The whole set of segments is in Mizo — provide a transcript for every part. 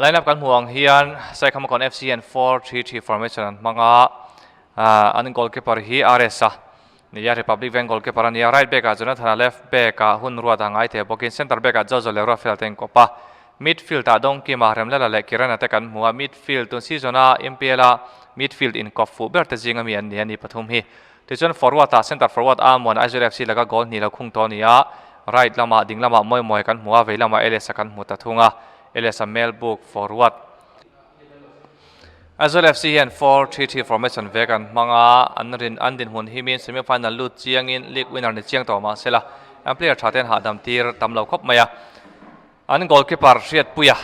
Line up kan hmuh ang hian Saikhamakawn FC hian 4-3-3 formation an hmang a, an goalkeeper hi RS a nia, Republic Veng goalkeeper a nia. Right back ah Jonathan-a, left back ah hun ruat a ngai thei bawkin centre back ah Jojo leh Ruatfela te inkawp a. Midfield ah Dawngkima, Remlala leh Kirana te kan hmu a, midfield tun season a MPL a midfield inkawp fuh ber te zinga mi an ni a ni pathum hi. Tichuan forward ah centre forward Amuan Aizawl FC laka goal hnih lo khung tawh a ni a, right lamah ding lamah Mawimawi kan hmu a, vei lamah Elias-a kan hmu ta thung a, Elias-a Melbourg forward. Aizawl FC hian 4-3-3 formation vek an hmang a, an rin an dinhmun himin semi final lut chiangin league winner ni chiang tawh mahsela an player tha te an hahdam tir tam lo khawp mai a. An goalkeeper Hriatpuia,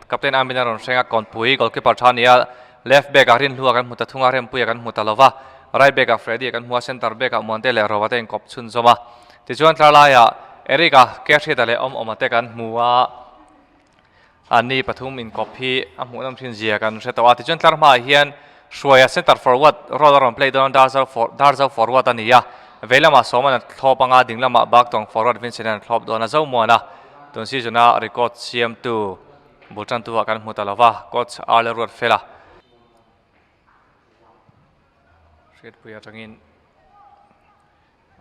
captain Amin a rawn hreng a, Kawnpui goalkeeper tha a ni a, left back ah Rinhlua kan hmu ta thung a, Rempuia kan hmu ta lo va, right back ah Freddy kan hmu a, centre back ah Muante leh Rova te inkawp chhunzawm a. Tichuan tlar laiah Eric-a, Kehriata leh Awmawma te kan hmu a, anni pathum inkawp hi a hmuhnawm thin zia kan hre tawh a. Tichuan tlar hmaah hian Hruaia centre forward role a rawn play dawn a, Darzo forward a ni a, vei lamah Sawman a thlawp anga, ding lamah Baktawng forward Vincent-an a thlawp dawn a, Zomuana Tun season a record siamtu bul tantu ah kan hmu ta lova, coach Arle Ruatfela Hriatpuia atangin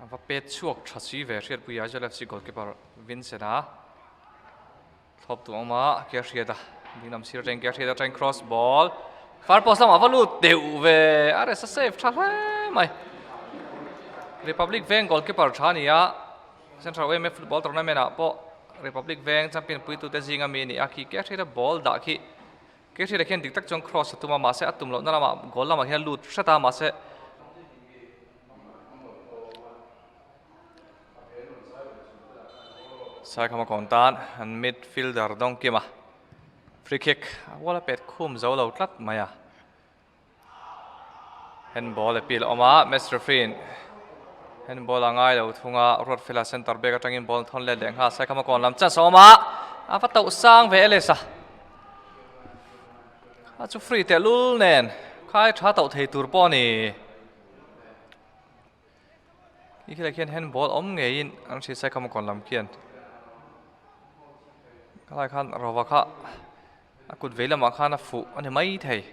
a va pet chhuak tha si ve Hriatpuia Aizawl FC goalkeeper Vincent a thlawp tu awm a, ke a hriat a, dinglam sir atangin ke a hriat atangin cross ball far post lamah va lut deuh ve a resa save tha hle mai Republic Veng goalkeeper tha a ni a. Central YMA Football Tournament ah pawh Republic Veng champion puitute zinga mi a ni a, khi ke hriata ball dah khi ke hriata khian dik tak chuan cross a tum a, mahse a tum lohna lamah goal lamah hian a lut hret a, mahse Saikhama kawn tan an midfielder Dawngkima free kick a wall a pet khum zo lo tlat mai a. Handball appeal a awm a, match referee in handball a ngai lo thung a, Ruatfela centre back atangin ball thawn let leh nghal, Saikhama kawn lam chance a awm a, a va tauh sang ve Ellis a, kha chu free teh lul nen khai tha tauh thei tur pawh a ni. Khi khilai khian handball awm ngeiin an hria Saikhama kawn lam khian khalai khan rova kha A kut vei lamah khan a fuh a ni mai thei.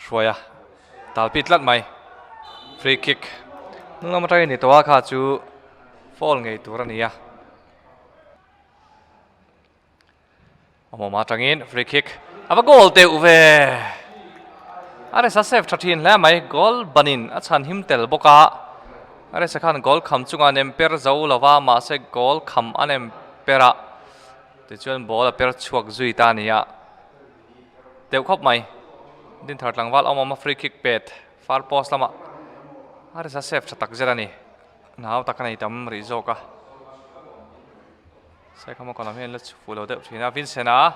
Hruaia talpi tlat mai. Free kick. Hnung lam atangin ni tawh a kha chu foul ngei tur a ni a. Awmawm atangin free kick a va goal deuh ve. A resa save tha thin hle mai goal banin a chhan him tel bawk a. A resa khan goal kham chunga nem per zo lova mahse goal kham a nem per a tichuan ball a per chhuak zui ta a ni a. Deuh khawp mai. Dinthar tlangval awmawm a free kick pet far post lamah a resa save tha tak zet a ni. Nau tak a nei tam rih zawk a. Saikhama kawn lam hian la chhu fuh lo deuh thin a, Vincent a,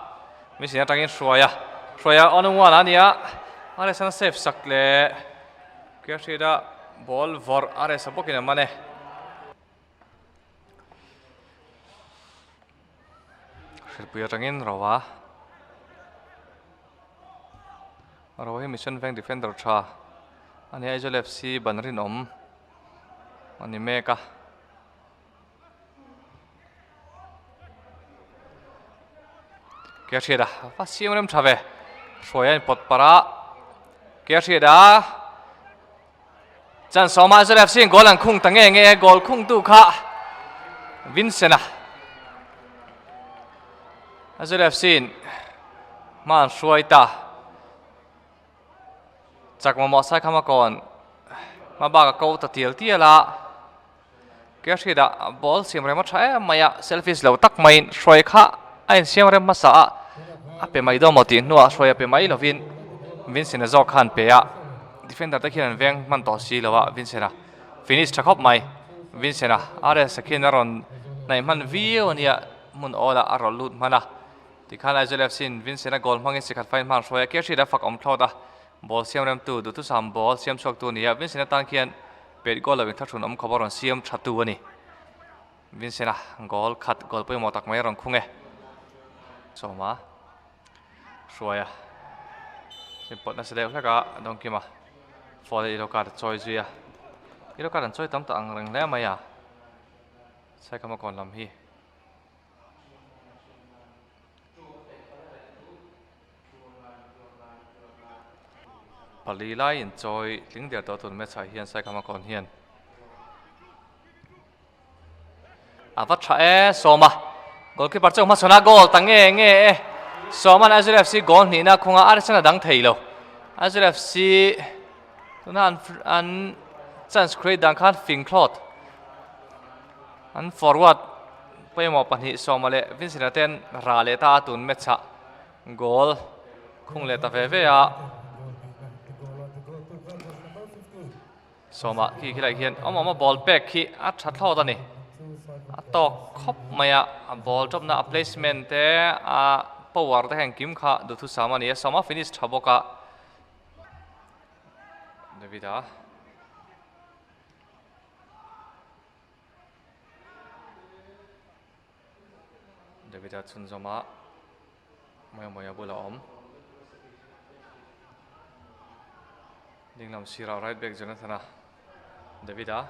Vincent atangin Hruaia, Hruaia on and one a nia, RS an save sak leh Kerhriat a ball vawrh RS a bawkin a man e. Hrilpui atangin Roa, Roa hi Mission Veng defender tha a nia, Aizawl FC ban rinawm a ni mek a. Ke hriat a va siam rem tha ve hruai a inpawt parh a ke hriat a chan sawma Zalef Singh goal an khung ta nge nge goal khung tu kha Vincent a Zalef Singh hma an hruai ta chak mamawh sai khama kawn hma bak a ko ta tial tial a. Ke hriatah ball siam rem a tha em mai a, selfish lo tak maiin hruai kha a insiam rem hmasa a, a pe mai dawn maw tih hnuah hruai a pe mai lovin Vincent-a zawk khan pe a, defender te khian an veng hman tawh si lo a, Vincent-a finish tha khawp mai, Vincent-a RS-a khian a rawn hnaih hman viau a nia, hmun awlah a rawn lut hman a, tikhan Aizawl FC-in Vincent-a goal hmangin sikhat fain hman hruai a, ke hriatah fak awm thlawt a, ball siam remtu duhthusam ball siam chhuaktu a ni a, Vincent-a tan khian Pet goal lo inthlahrun awm khawp a rawn siam tha tu a ni. Vincent-a goal khat goal pawimawh tak mai a rawn khung e. Sawma hruai a inpawt nasa deuh hlek a Dawngkima foul a yellow card a chawi zui a. Yellow card an chawi tam tak ang reng hle mai a. Saikhamakawn lam hi. Pali lai inchawi tling der tawh tun match ah hian Saikhamakawn hian a va tha e Sawma goalkeeper chu hmachhawn a goal ta nge nge e Sawman Aizawl FC goal hnihna khunga a arsen a dang thei lo Aizawl FC tuna an an chance create dan khan fing thlawt an forward pawimawh pahnih Sawma leh Vincent-a ten rah leh ta a tun match ah goal khung leh ta ve ve a. Sawma khi khilai khian awm awm a ball pek khi a tha thlawt a ni. A tawk khawp mai a, a ball drop na a placement te a power te kha engkim kha duhthusam a ni a, Sawma finish tha bawk a. David-a. David-a chhunzawm a Mawia Mawia bula awm. Dinglam sirah right back Jonathan-a David-a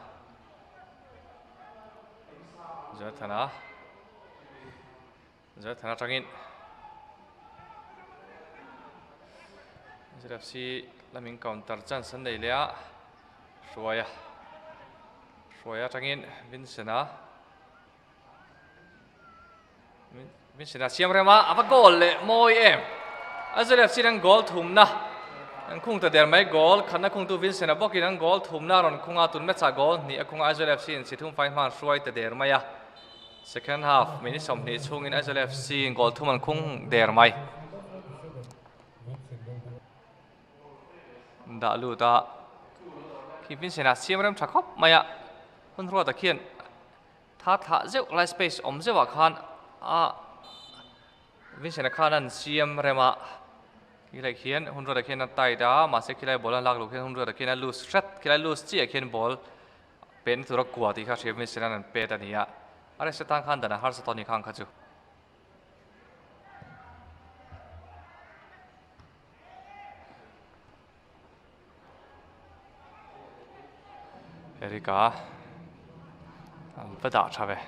Jonathan-a Jonathan atangin ZFC lamin counter chance an nei leh a Hruaia Hruaia atangin Vincent-a Vincent a siam rem a a va goal leh mawi em Aizawl FC in an goal thumna an khung ta der mai goal khatna khungtu Vincent a bawkin an goal thumna a rawn khung a tun match ah goal hnih a khung a Aizawl FC in si thum fai hman hruai ta der mai a second half minute 20 chhungin Aizawl FC in goal thum an khung der mai. Dah lut a khi Vincent a siam rem tha khawp mai a hun ruata khian Tha thlah zeuh lai space awm zeuh ah khan a Vincent a khan an siam rem a khilai khian hun ruat ah khian a tight a mahse khilai ball a lak loh khian hun ruat ah khian a loose hret khilai loose chiah khian ball pehna tur a kua tih kha hria Vincent an an pet a ni a a rest atan khan dan a harsa tawh a ni khang kha chu. Erika an va dah tha ve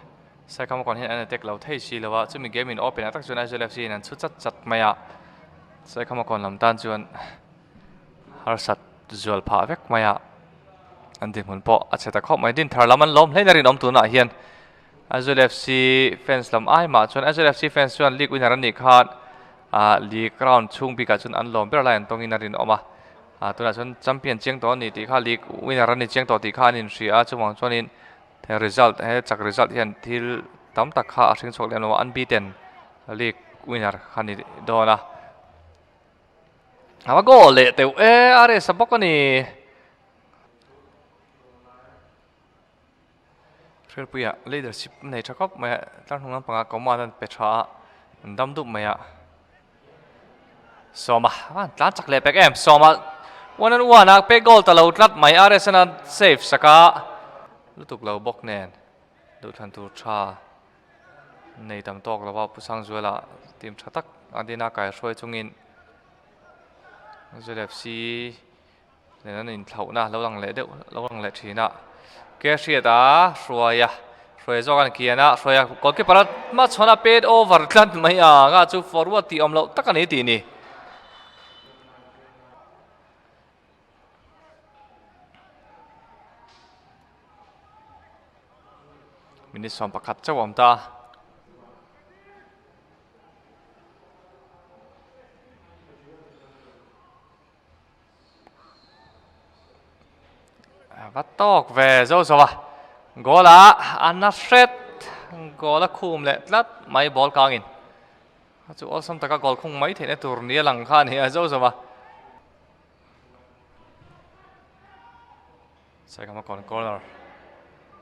Saikham kawn hian an attack lo thei si lo a chumi game in open ah tak chuan Aizawl FC in an chhu chat chat mai a Saikham kawn lam tan chuan harsat zual phah vek mai a an dinhmun pawh a chhe ta khawp mai Dinthar lam an lawm hle in a rinawm tunah hian Aizawl FC fans lam ai mah chuan Aizawl FC fans chuan league winner an nih khan ah league round chhung bikah chuan an lawm ber lai an tawngin a rinawm a ah tunah chuan champion chiang tawh a ni tih kha league winner a ni chiang tawh tih kha an inhria a chuvang chuanin he result he chak result hian thil tam tak kha a hring chhuak lem lo a unbeaten league winner kha a ni dawn a a va goal leh teuh e a resa bawk a ni. Hrilpuia leadership nei tha khawp mai a tlar hnung lampangah command an pe tha a an dam dup mai a Sawma a tlan chak leh pek em Sawma one on one a pek goal ta lo tlat mai RSN a save sak a lutuk lo bawk nen duhthlan tur tha nei tam tawk lo a Pu Sangzuala team tha tak a din a kaihruai chungin ZFC Nen an inthlauhna lo lang leh deuh lo lang leh thin a ke hriat a hruai a hruai zawk an kian a hruai a goalkeeper a hmachhawn a pet over tlat mai a nga chu forward tih awm loh tak a ni tih ni. Minute 11 chauh a awm ta. Va tawk ve zo zo a goal a a na hret goal a khum leh tlat mai ball kangin a chu awlsam taka goal khung mai theihna tur ni a lang kha a ni a zo zo a Saikama kawn corner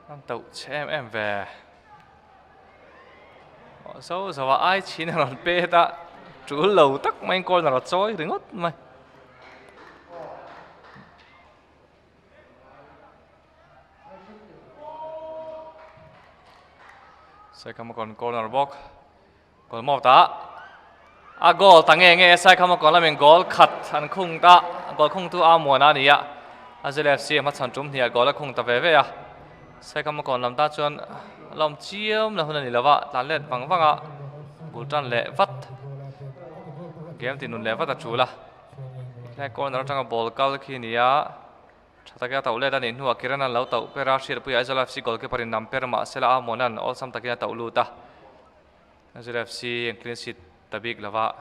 an tauh chhe em em ve zo zo a ai chhin a rawn pet a tul lo tak maiin corner a chawi ringawt mai. Saikama kawn corner bawk. Goal mawt a a goal ta nge nge Saikhama kawn lamin goal khat an khung ta goal khung tu a muan a ni a Aizawl FC a hmachhawn tum hniah goal a khung ta ve ve a Saikhama kawn lam tan chuan. Lawm chiam la hun a ni lo va, tlan let vang vang a, bul tan leh vat. Game ti nun leh vat a tul a. Helai corner atanga ball kal khi a ni a, tha takin a tauh let a nih hnuah Kiran an lo tauh per a, Hriatpuia Aizawl FC goalkeeper in nam per mahse la Amuanan awlsam takin a tauh lut a. Aizawl FC an clean sheet ta bik lo va.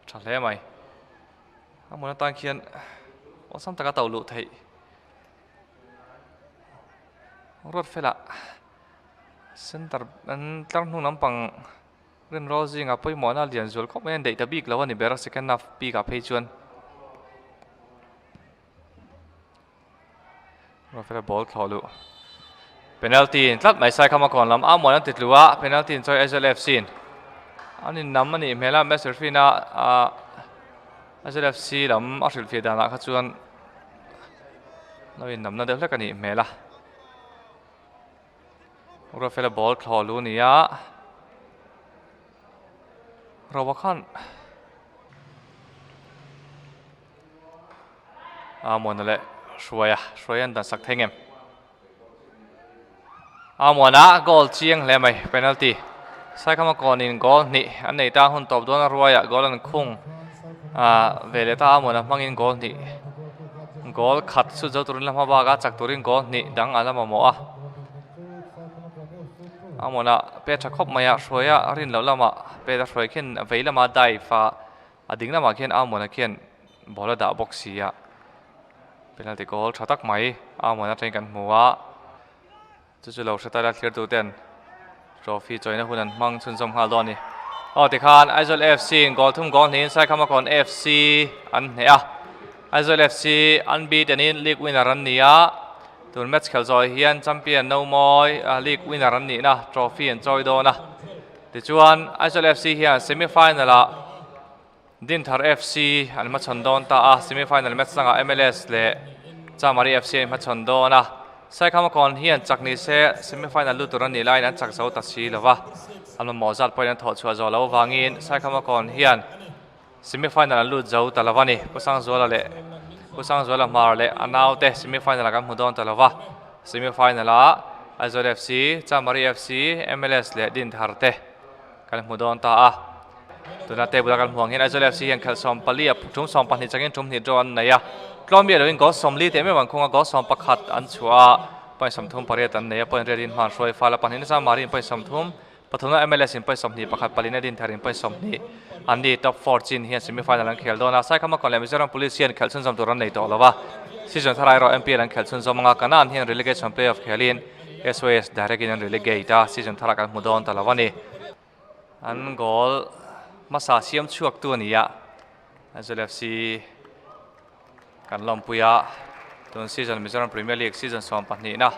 Tha hle mai. A hmun atan khian awlsam taka to luh theih road felah center an tlar hnung lampang rinrawl zingah pawimawhna a lian zual khawp mai a an daih ta bik lo a ni ber a second half bikah phei chuan. Rafaela ball thlawh luh. Penalty in tlat mai Saikhama kawn lam a muan an ti tlu a, penalty in chawi Aizawl FC in an in nam a nih hmel a, match referee na ah Aizawl FC lam a hrilhfiah danah kha chuan lo in namna deuh hlek a nih hmel a. Rafaela ball thlawh luh a ni a, Roa khan A Muana leh Hruaia, Hruaia an dan sak thei ngem. A Muana goal chiang hle mai, penalty. Saikhama kawnin goal hnih an nei ta hun tawp dawn a Hruaia goal an khung a ve leh ta A Muana hmangin goal hnih goal khat chu zo turin la hma bak a chak turin goal hnih dang a la mamawh a. A Muana pe tha khawp mai a Hruaia rin loh lamah pe ta Hruai khian vei lama dive a A ding lamah khian Amona khian ball a dah bawk si a, penalty goal tha tak mai Amona atangin kan hmu a, chu chu lo hre ta ila thlir tu ten trophy chawina hun an hmang chhunzawm nghal dawn a ni. Aw tikhan Aizawl FC in goal thum goal hnihin Saikhamakawn FC an hneh a, Aizawl FC unbeaten in league winner an ni a, tun match khelh zawh hian champion no mawi league winner an nihna trophy an chawi dawn a. Tichuan, Aizawl FC hian semi-final ah Dinthar FC an hmachhawn dawn ta a, semi-final match dangah MLS leh Chamari FC an hmachhawn dawn a. Saikhamakawn hian chak ni se semi-final lut tur an nih laiin an chak zo ta si lo va, an mamawh zat pawhin an thawh chhuah zawh loh avangin Saikhamakawn hian semi-final an lut zo ta lo a ni. Pu Sangzuala leh Pu Sangzuala Hmar leh a naute semi-final ah kan hmu dawn ta lo va, semi-final ah Aizawl FC, Chamari FC, MLS leh Dinthar te kan hmu dawn ta a. Tuna table a kan hmuh ang hian Aizawl FC hian khelh 14 a tum 22 changin tum hnih draw an nei a. Tlawm miah loin goal 40 teh meuh an khung a, goal 11 an chhuah a, point 38 an nei a, point riat in hman hruai fal a, pahnihna Chamari in point 30, Pathumna MLS in point 21, palina Dinthar in point 20 an ni. Top four chin hian semi final an khel dawn a, Saikhamakawn leh Mizoram Police hian khelh chhunzawm tur an nei tawh lo a, season thar erawh MPL an khelh chhunzawm anga Kanan hian relegation playoff khelin SOS direct in an relegate a, season tharah kan hmu dawn ta lo a ni. An goal hmasa siam chhuak tu a ni a, Aizawl FC kan lawmpui a, tun season Mizoram Premier League season 12 na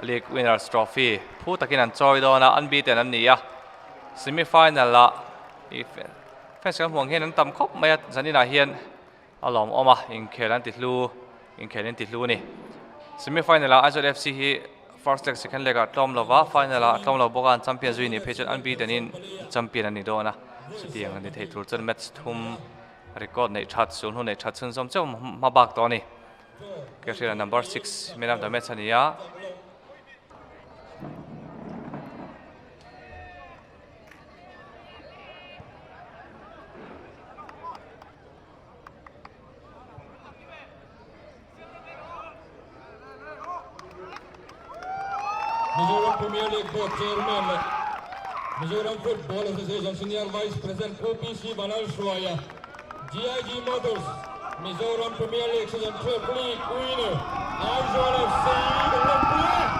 League Winners Trophy phu takin an chawi dawn a, unbeaten an ni a, semi final ah ih fans kan hmuh ang hian an tam khawp mai a, zaninah hian a lawmawm a, inkhel an ti hlu, inkhel in ti hlu a ni. Semi final ah Aizawl FC hi first leg second leg ah tlawm lo va, final ah tlawm lo bawk a, an champion zui nih phei chuan unbeaten in champion an ni dawn a, chutiang a ni thei tur chuan match thum Record neih that, sulhnu neih that chhunzawm chauh hma bak tawh a ni. Kehriana number 6 man of the match a ni a. Mizoram Premier League Board Chairman leh Mizoram Football Association Senior Vice President Pu PC Vanlalhruaia, GIG Motors Mizoram Premier League Season 12 League Winner Aizawl FC kan lawmpui e!